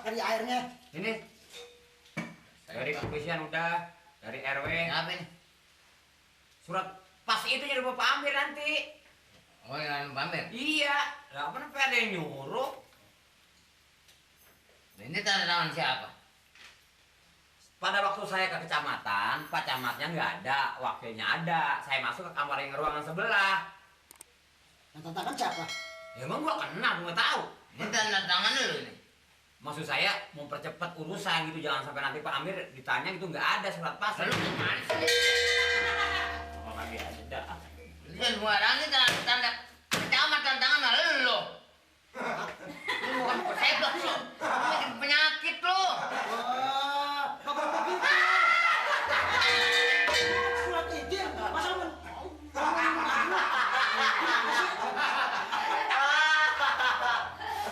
pakai di airnya. Ini dari kepolisian udah, dari RW. Apa ini? Surat pas itu jadi Bapak Amir nanti. Oh, yang pamer. Iya, lah apa ada yang nyuruh? Ini tanda tangan siapa? Pada waktu saya ke kecamatan, Pak Camatnya nggak ada, wakilnya ada. Saya masuk ke kamar yang ruangan sebelah. Yang tanda tangan siapa? Ya emang gua kenal, gua tahu. Ini tanda tangan lu ini. Maksud saya mempercepat urusan gitu, jangan sampai nanti Pak Amir ditanya gitu nggak ada surat pas. Lalu gimana sih? Oh, lagi ada. Ini kan barangnya tanda kecamat tanda tangan lu. Lu bukan peseblok lu. Lu bikin penyakit lu. Wah, kabar begitu. Surat izin, masa lu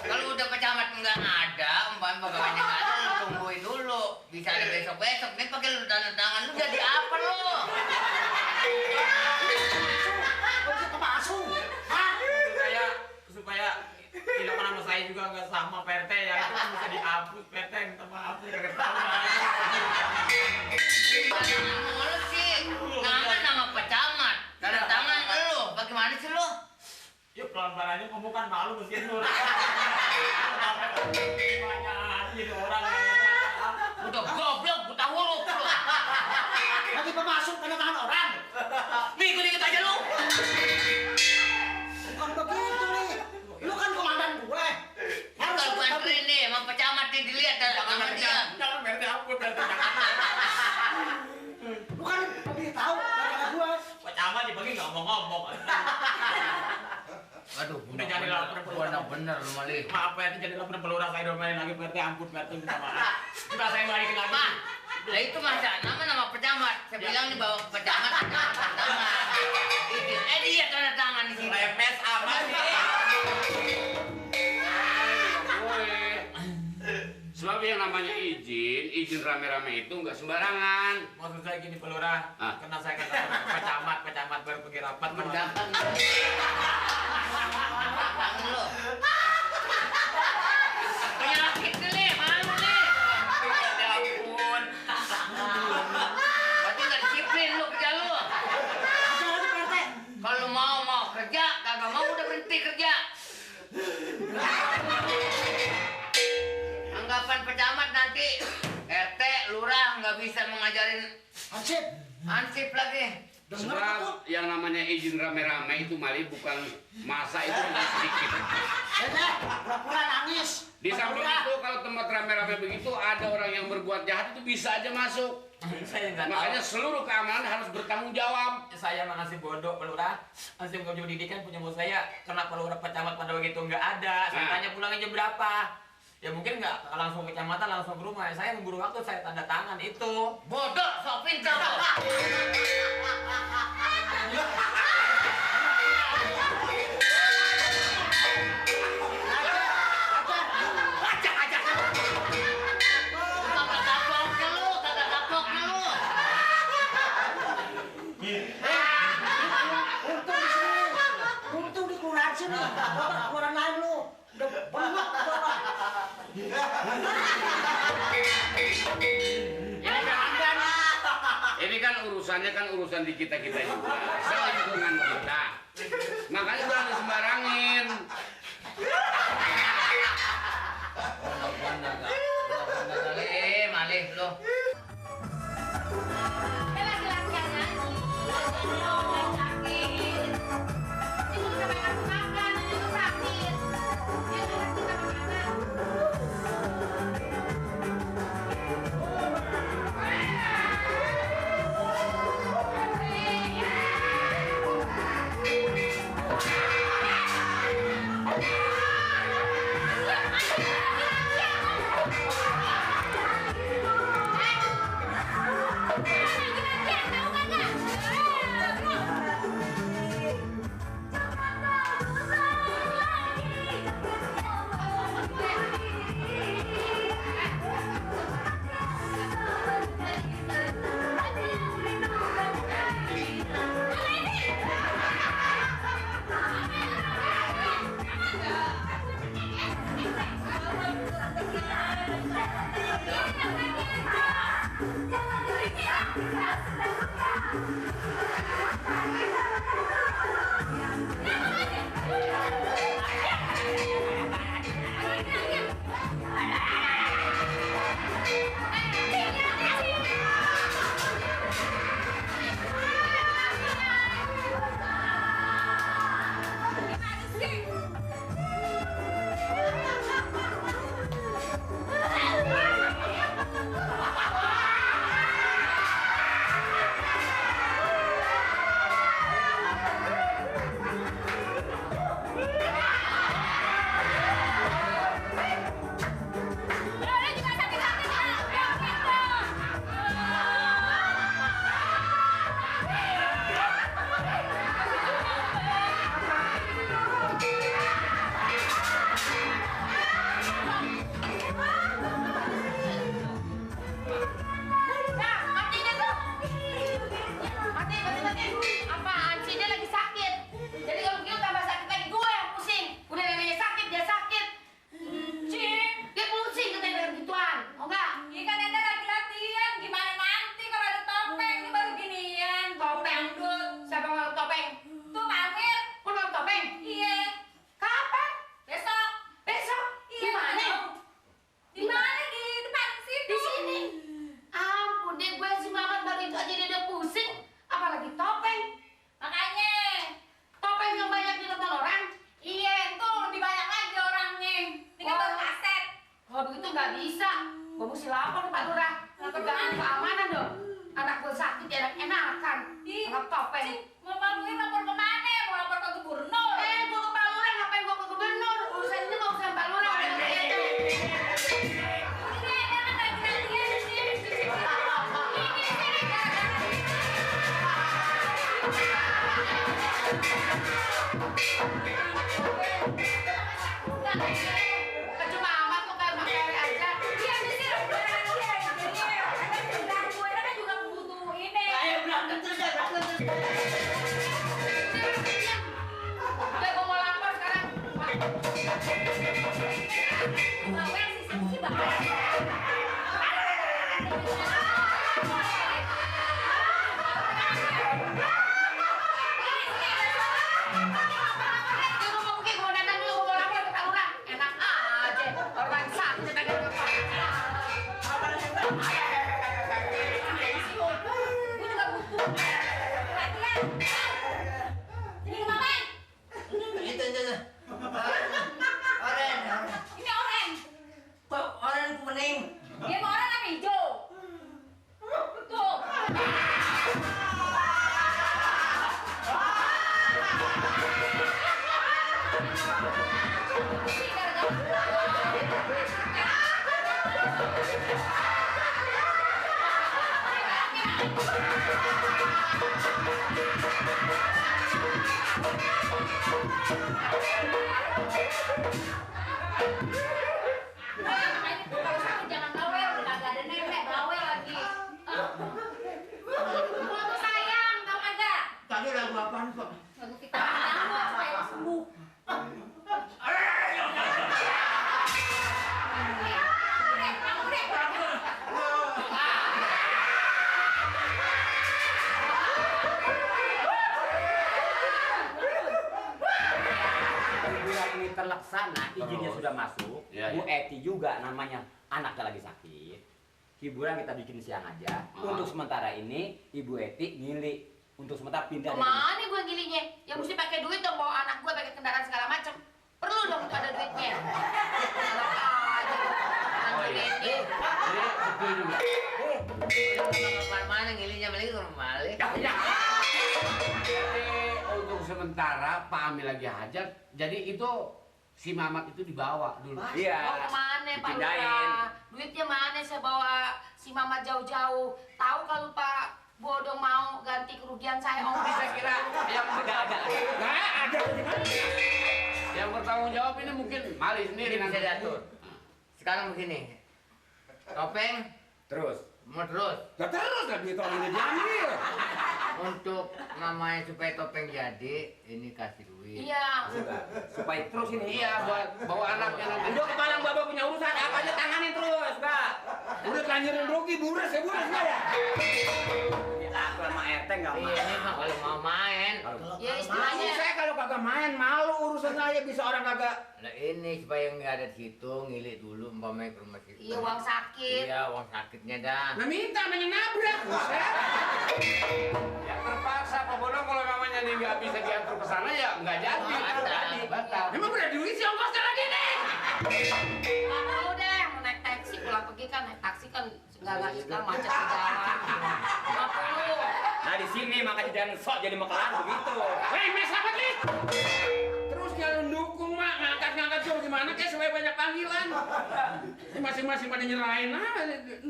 Kalau udah pecamat nggak ada, umpamanya pegawainya nggak ada, lu tungguin dulu. Bisa ada besok-besok. Nih pakai lu tanda tangan lu jadi apa lu? Supaya tidak nama saya juga nggak sama PRT ya, itu kan bisa dihapus PRT, minta maaf saya kagak tahu. Gimana mulut sih? Nama pecamat. Tanda tangan lu. Bagaimana sih lu? Yuk pelan-pelan aja, kamu kan malu mesin lu. Banyak gitu orang. Udah goblok, buta huruf lu. lagi pemasuk tanda tangan orang. Nih, ikut aja lu. Bukan begitu nih. Lu kan komandan gue. Harus gue anterin nih, sama pecamat nih dilihat tanda tangan dia. Jangan PRT ampun, PRT jangan. Lu kan lebih tahu daripada gue. Pak Camat dibagi nggak ngomong-ngomong. Waduh, Udah jadi lapor bener lu malih. Maaf PRT, jadi lapor pelurah saya domain lagi PRT, ampun PRT, minta maaf. Kita saya balikin lagi. Pak, lah itu masa nama pecamat. Saya bilang nih bawa ke pecamat tanda tangan. Dia tanda tangan di sini. Lemes apa sih? Sebab yang namanya izin rame-rame itu nggak sembarangan. Maksud saya gini pelurah, Ah. karena saya kata pecamat baru pergi rapat. Mendatang. Tangan lu. Penyakit nih, malu nih. Ya ampun. Berarti nggak disiplin lu kerja lu. Ada lagi PRT. Kalau mau kerja, kagak mau udah berhenti kerja. Anggapan pecamat nanti RT, lurah nggak bisa mengajarin Ansip. ansip lagi. Dengar apa tuh? Sebab yang namanya izin rame-rame itu mali bukan masa itu nggak sedikit. Deh, pura-pura nangis. Di samping Pura-pura. itu kalau tempat rame-rame begitu ada orang yang berbuat jahat itu bisa aja masuk. Saya nggak tahu. Makanya seluruh keamanan harus bertanggung jawab. Saya masih bodoh pelurah. Masih nggak punya pendidikan punya bos saya. Karena pelurah pecamat pada begitu nggak ada. Saya Nah. tanya pulangnya jam berapa. Ya mungkin nggak langsung ke kecamatan, langsung ke rumah. Saya nunggu waktu, saya tanda tangan itu. Bodoh, sok pintar lu. Acak. Kagak kaploknya lu. Untung di sini. Untung di kelurahan sini. Kelurahan lain lu. Udah banget orang. Ini kan urusannya urusan di kita juga, lingkungan kita. Makanya jangan disembarangin. Bener-bener kali, malih lu. Apaan sih, dia lagi sakit. Jadi kalau begitu tambah sakit lagi, gue yang pusing. Udah neneknya sakit, dia sakit. Cing, dia pusing katanya dengan gituan. Mau nggak? Iya kan Enda lagi latihan, gimana nanti kalau ada topeng, ini baru ginian. Topeng. Dangdut. Siapa mau topeng? Tuh Pak Amir. Kau mau topeng? Iya. Kapan? Besok. Besok? Iya. Di mana? Di mana? Di depan situ. Di sini. Ampun deh, gue si Mamat baru itu aja dia udah pusing. Apalagi topeng. Makanya. Topeng yang banyak ditonton orang. Iya, tuh lebih banyak lagi orangnya. Ini kan baru kaset. Kalau begitu nggak bisa. Gue mesti lapor ke Pak Lurah. Pegangan keamanan dong. Anak gue sakit ya enak-enakan. Ih, Anak topeng. Cing, mau maluin lapor kemana? Mau lapor ke gubernur? Gue ke Pak Lurah, ngapain gue ke gubernur? Urusan ini mau urusan Pak Lurah. Ini dia, Enda kan lagi latihan di sini. Ini sini. Cuma amat tuh kayak makan aja. Iya, di sini udah latihan. Jadi, Enda ganggu. Enda kan juga butuh ini. Ayo berangkat terus ya, berangkat terus. Udah gue mau lapor sekarang. Bawel sih, sih bawel. Dia ngomong mungkin mau datang dulu, mau lapor ke Pak Lurah. Enak aja. Orang sakit aja. Gue juga butuh latihan. Ini kemana? Itu. Oren. Ini oren. Kok oren kuning? Dia mau orang apa hijau? Tuh. Ini kalau sakit jangan bawel, udah kagak ada nenek bawel lagi. Foto sayang, tau kagak? Tadi lagu apaan kok? Lagu vitamin kamu supaya sembuh. Hiburan ini terlaksana, izinnya sudah masuk. Iya, Bu iya. Eti juga namanya anaknya lagi sakit. Hiburan kita bikin siang aja. Ah. Untuk sementara ini Ibu Eti ngili. Untuk sementara pindah dari Kemana gue gilinya? Ya mesti pakai duit dong, bawa anak gue pakai kendaraan segala macam. Perlu dong itu ada duitnya. Enak aja. Oh iya. Jadi betul juga. Kemana-mana ngilinya balik ke rumah balik. Ya. Jadi untuk sementara Pak Amil lagi hajat. Jadi itu si Mamat itu dibawa dulu. Iya. Mau kemana Pak Dipindahin. Lurah? Duitnya mana saya bawa si Mamat jauh-jauh. Tahu kalau Pak Bodong mau ganti kerugian saya Bisa kira yang Ada. Nggak ada. Yang bertanggung jawab ini mungkin Mali sendiri Ini bisa diatur. Sekarang begini. Topeng Terus. mau terus. Nah, terus lah duit orang ini diambil. Untuk namanya supaya topeng jadi, ini kasih duit. Iya. Supaya terus ini. Iya buat bawa anaknya nanti. Udah kepala Bapak punya urusan apa aja tanganin terus, Kak. Udah telanjurin rugi, buras nggak ya? Aku sama RT nggak mau. Iya, ini mah kalau mau main. Ya Malu istilahnya. saya kalau kagak main, malu urusan saya bisa orang kagak. Nah ini supaya nggak ada di situ, ngilik dulu umpamanya ke rumah situ. Iya uang sakit. Iya, uang sakitnya dah. Nah minta namanya nabrak, buset. Ya terpaksa Pak Bono kalau mamanya nih nggak bisa diantar ke sana ya nggak jadi. Batal. Emang udah duit sih ongkosnya lagi nih. Nggak perlu deh, mau naik taksi pulang pergi kan naik taksi kan nggak sekarang macet di jalan. Nggak perlu. Nah di sini makanya jangan sok jadi makalan begitu. Hei, mes apa nih? Terus jangan dukung mak, ngangkat tuh gimana kayak supaya banyak panggilan. Ini masing-masing pada nyerahin ah,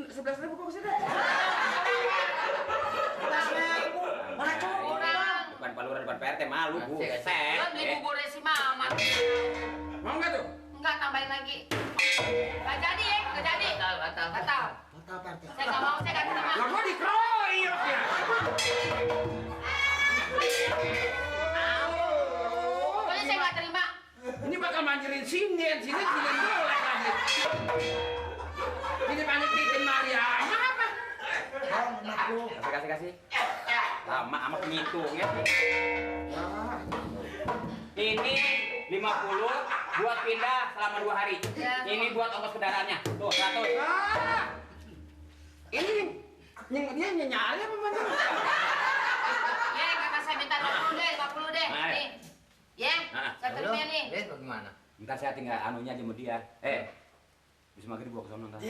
11.000 kok kesini. 11.000 mana cukup? Kurang. Depan Pak Lurah, depan PRT malu bu. Set. Lo beli buburnya si Mamat. Mau nggak tuh? Enggak, tambahin lagi. Nggak jadi ya, nggak jadi. Batal. Batal. Batal PRT. Saya nggak mau, saya nggak terima. Lah kok dikeroyok ya? Pokoknya saya nggak terima. Ini bakal manjirin sinden boleh lagi. Ini panggil titin Mariana apa? Kalau 50. Kasih. Lama sama penghitungnya. Ini 50 buat pindah selama 2 hari. Ya. Ini buat ongkos kendaraannya. Tuh 100. Ah, ini dia nyali apa mana? Ya, kakak saya minta 50 deh. Nah. Nih. Ya, Nah. saya terima nih. Lihat bagaimana? Ntar saya tinggal anunya aja sama dia. Bisa maghrib gua ke sono ntar.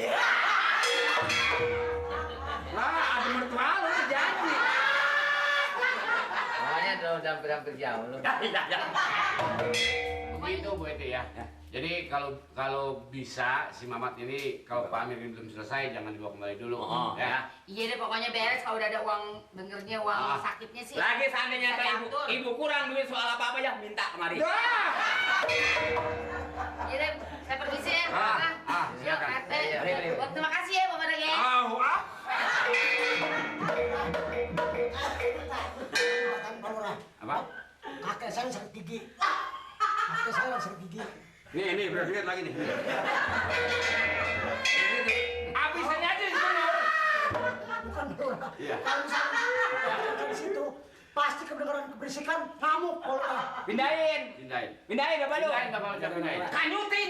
Lah, ada mertua lu jadi. Makanya udah hampir jauh lu. Ya. Begitu Bu Eti ya. Jadi kalau bisa si Mamat ini kalau Pak Amir ini belum selesai jangan dibawa kembali dulu ya. Iya deh, pokoknya beres kalau udah ada uang dengernya uang sakitnya sih. Lagi seandainya Bisa ibu, diatur. ibu kurang duit soal apa-apa ya minta kemari. Dah. Iya deh, saya permisi ya. Yuk, Silakan. RT. Iya. Terima kasih ya, Bapak Dek ya. Pak Lurah, Apa? kakek saya sakit gigi. Kakek saya sakit gigi. Nih, lihat lagi nih. Habisannya aja di sana. Bukan Lurah. Iya. Kalau misalnya di situ pasti kedengaran keberisikan ngamuk Pak Lurah. Pindahin Pindahin Bapak lu. Bapak pindahin. Kanyutin.